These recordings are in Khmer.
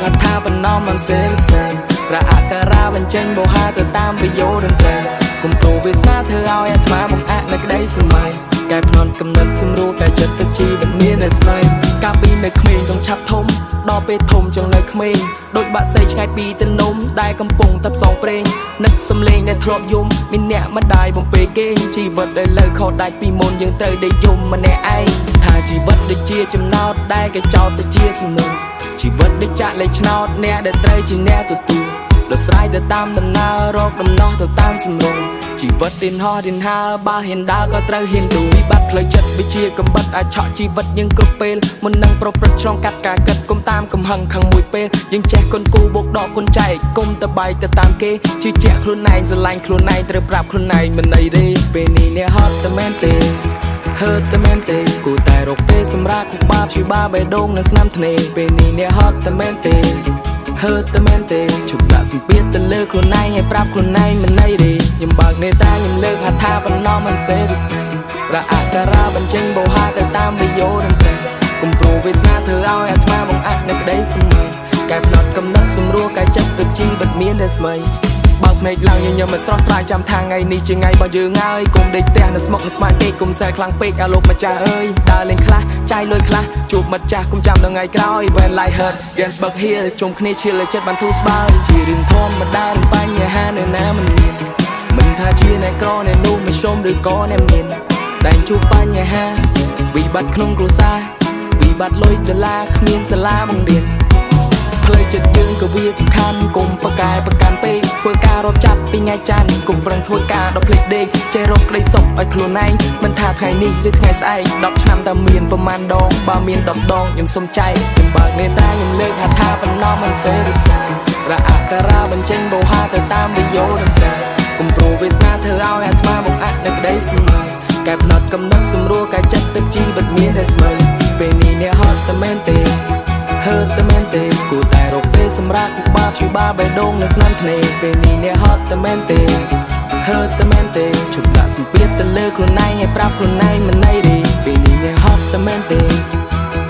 ហត្ថាបណ្ណំមិនសេរសេប្រាអការាបញ្ចេញបោហាទៅតាមវិយោតន្ត្រីគុំព្រោះវាសនាធ្វើឲ្យអាត្មាបង្អាក់នៅក្តីសម័យកែភ្នត់កំណត់សម្រួលកែចិត្តទៅជីវិតមានតែស្មៃកាលពីនៅក្មេងចង់ឆាប់ធំដល់ពេលធំចង់នៅក្មេងដូចបាក់សីឆ្ងាយពីទឹកនំដែលកំពុងតែផ្សងព្រេងនឹកសំលេងដែលធ្លាប់យំមានអ្នកម្ដាយបំពេគេងជីវិតដែលលើខុសដាច់ពីមុនយើងត្រូវដេកយំម្នាក់ឯងថាជីវិតដូចជាចំណោទដែលគេចោទទៅជាសំណួរជីវិតដូចចាក់លេខឆ្នោតអ្នកដែលត្រូវជាអ្នកទទួលដោះស្រាយទៅតាមដំណើររកដំណោះទៅតាមសម្រុងជីវិតរៀនហោះរៀនហើរបើហ៊ានដើរក៏ត្រូវហ៊ានទូវិបត្តិផ្លូវចិត្តវាជាកំបិតអាចឆក់ជីវិតយើងគ្រប់ពេលមុននឹងប្រព្រឹត្តឆ្លងកាត់ការគិតគុំតាមកំហឹងខឹងមួយពេលយើងចេះគុនគូបូកដកគុនចែកគុំតបែកទៅតាមគេជឿជាក់ខ្លួនឯងស្រឡាញ់ខ្លួនឯងត្រូវប្រាប់ខ្លួនឯងមិនអីទេពេលនេះអ្នកហត់តែមែនទេហឺតែមែនទេគូតែរកពេលសម្រាប់ខុសបាបព្យាបាលបេះដូងនិងស្នាមធ្នេពេលនេះអ្នកហត់តែមែនទេហឺតែមែនទេជប់ដាក់សម្ពាធទៅលើខ្លួនឯងឲ្យប្រាប់ខ្លួនឯងមិនអីទេខ្ញុំបើកនេតាខ្ញុំលើកហត្ថាបណ្ណំមិនសេរសេប្រាអការាបញ្ចេញបោហាទៅតាមវិយោតន្ត្រីគុំព្រោះវាសនាធ្វើឲ្យអាត្មាបង្អាក់នៅក្តីសម័យកែផ្នត់កំណត់សម្រួលកែចិត្តទៅជីវិតមានតែស្មៃបើកភ្នែកឡើងញញឹមឲ្យស្រស់ស្រាយចាំថាថ្ងៃនេះជាថ្ងៃរបស់យើងហើយកុំដេកផ្ទះនៅស្មុកនៅស្មានពេកកុំសែខ្លាំងពេកអាលោកម្ចាស់អើយដើរលេងខ្លះចាយលុយខ្លះជួបមិត្តចាស់កុំចាំដល់ថ្ងៃក្រោយ When life hurt Gens បើក heal ជុំគ្នាឈៀលឲ្យចិត្តបានធូរស្បើយជារឿងធម្មតានឹងបញ្ហានៅណាមិនមានមិនថាជាអ្នកក្រអ្នកនោះមធ្យមឬក៏អ្នកមានតែងជួបបញ្ហាវិបត្តិក្នុងគ្រួសារវិបត្តិលុយដុល្លារគ្មានសាលាបង្រៀន ផ្លូវចិត្តយើងក៏វាសំខាន់កុំប្រកែប្រកាន់ពេកធ្វើការរាប់ចាប់ពីថ្ងៃច័ន្ទកុំប្រឹងធ្វើការដល់ភ្លេចដេកចេះរកក្តីសុខឲ្យខ្លួនឯងមិនថាថ្ងៃនេះឬថ្ងៃស្អែក10ឆ្នាំតើមានប្រមាណដងបើមាន10ដងខ្ញុំសុំចែកខ្ញុំបើកនេតាខ្ញុំលើកហត្ថាបណ្ណំមិនសេរសាប្រាអការាបញ្ចេញបោហាទៅតាមវិយោតន្ត្រីគុំព្រោះវាសនាធ្វើឲ្យអាត្មាបង្អាក់នៅក្តីសម័យកែផ្នត់កំណត់សម្រួលកែចិត្តទៅជីវិតមានតែស្មៃពេលនេះអ្នកហត់តែមែនទេហឺតែមែនទេគូតែរកពេលសម្រាប់ខុសបាបព្យាបាលបេះដូងនិងស្នាមធ្នេពេលនេះអ្នកហត់តែមែនទេហឺតែមែនទេជប់ដាក់សម្ពាធទៅលើខ្លួនឯងឲ្យប្រាប់ខ្លួនឯងមិនអីទេពេលនេះអ្នកហត់តែមែនទេ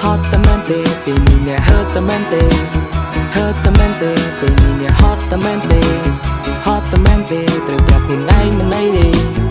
ហត់តែមែនទេពេលនេះអ្នកហឺតែមែនទេហឺតែមែនទេពេលនេះអ្នកហត់តែមែនទេហត់តែមែនទេត្រូវប្រាប់ខ្លួនឯងមិនអីទេ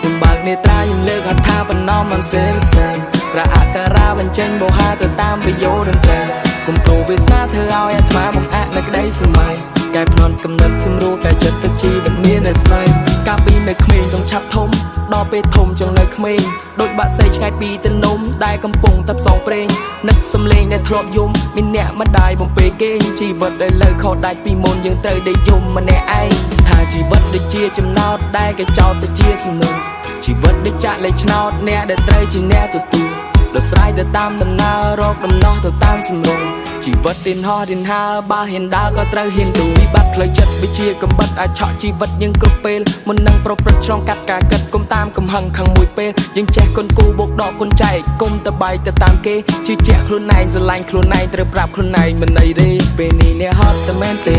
ខ្ញុំបើកនេត្រាខ្ញុំលើកហត្ថាបណ្ណំមិនសេរសេប្រាអការាបញ្ចេញបោហាទៅតាមវិយោតន្ត្រីគុំព្រោះវាសនាធ្វើឲ្យអាត្មាបង្អាក់នៅក្តីសម័យកែភ្នត់កំណត់សម្រួលកែចិត្តទៅជីវិតមានតែស្មៃកាលពីនៅក្មេងចង់ឆាប់ធំដល់ពេលធំចង់នៅក្មេងដូចបាក់សីឆ្ងាយពីទឹកនំដែលកំពុងតែផ្សងព្រេងនឹកសំលេងដែលធ្លាប់យំមានអ្នកម្ដាយបំពេគេងជីវិតដែលលើខុសដាច់ពីមុនយើងត្រូវដេកយំម្នាក់ឯងថាជីវិតដូចជាចំណោទដែលគេចោទទៅជាសំណួរជីវិតដូចចាក់លេខឆ្នោតអ្នកដែលត្រូវជាអ្នកទទួលដោះស្រាយទៅតាមដំណើររកដំណោះទៅតាមសម្រុងជីវិតរៀនហោះរៀនហើរបើហ៊ានដើរក៏ត្រូវហ៊ានទូវិបត្តិផ្លូវចិត្តវាជាកំបិតអាចឆក់ជីវិតយើងគ្រប់ពេលមុននឹងប្រព្រឹត្តឆ្លងកាត់ការគិតគុំតាមកំហឹងខឹងមួយពេលយើងចេះគុនគូបូកដកគុនចែកគុំតបែកទៅតាមគេជឿជាក់ខ្លួនឯងស្រឡាញ់ខ្លួនឯងត្រូវប្រាប់ខ្លួនឯងមិនអីទេពេលនេះអ្នកហត់តែមែនទេ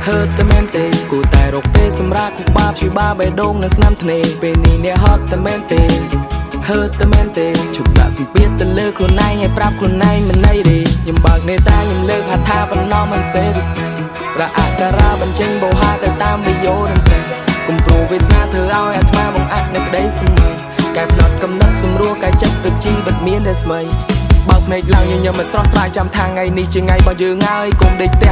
ហឺតែមែនទេគូតែរកពេលសម្រាប់ខុសបាបព្យាបាលបេះដូងនិងស្នាមធ្នេពេលនេះអ្នកហត់តែមែនទេហឺតែមែនទេជប់ដាក់សម្ពាធទៅលើខ្លួនឯងឲ្យប្រាប់ខ្លួនឯងមិនអីទេខ្ញុំបើកនេតាខ្ញុំលើកហត្ថាបណ្ណំមិនសេរសេប្រាអការាបញ្ចេញបោហាទៅតាមវិយោតន្ត្រីគុំព្រោះវាសនាធ្វើឲ្យអាត្មាបង្អាក់នៅក្តីសម័យកែផ្នត់កំណត់សម្រួលកែចិត្តទៅជីវិតមានតែស្មៃបើកភ្នែកឡើងញញឹមឲ្យស្រស់ស្រាយចាំថាថ្ងៃនេះជាថ្ងៃរបស់យើងហើយកុំដេកផ្ទះ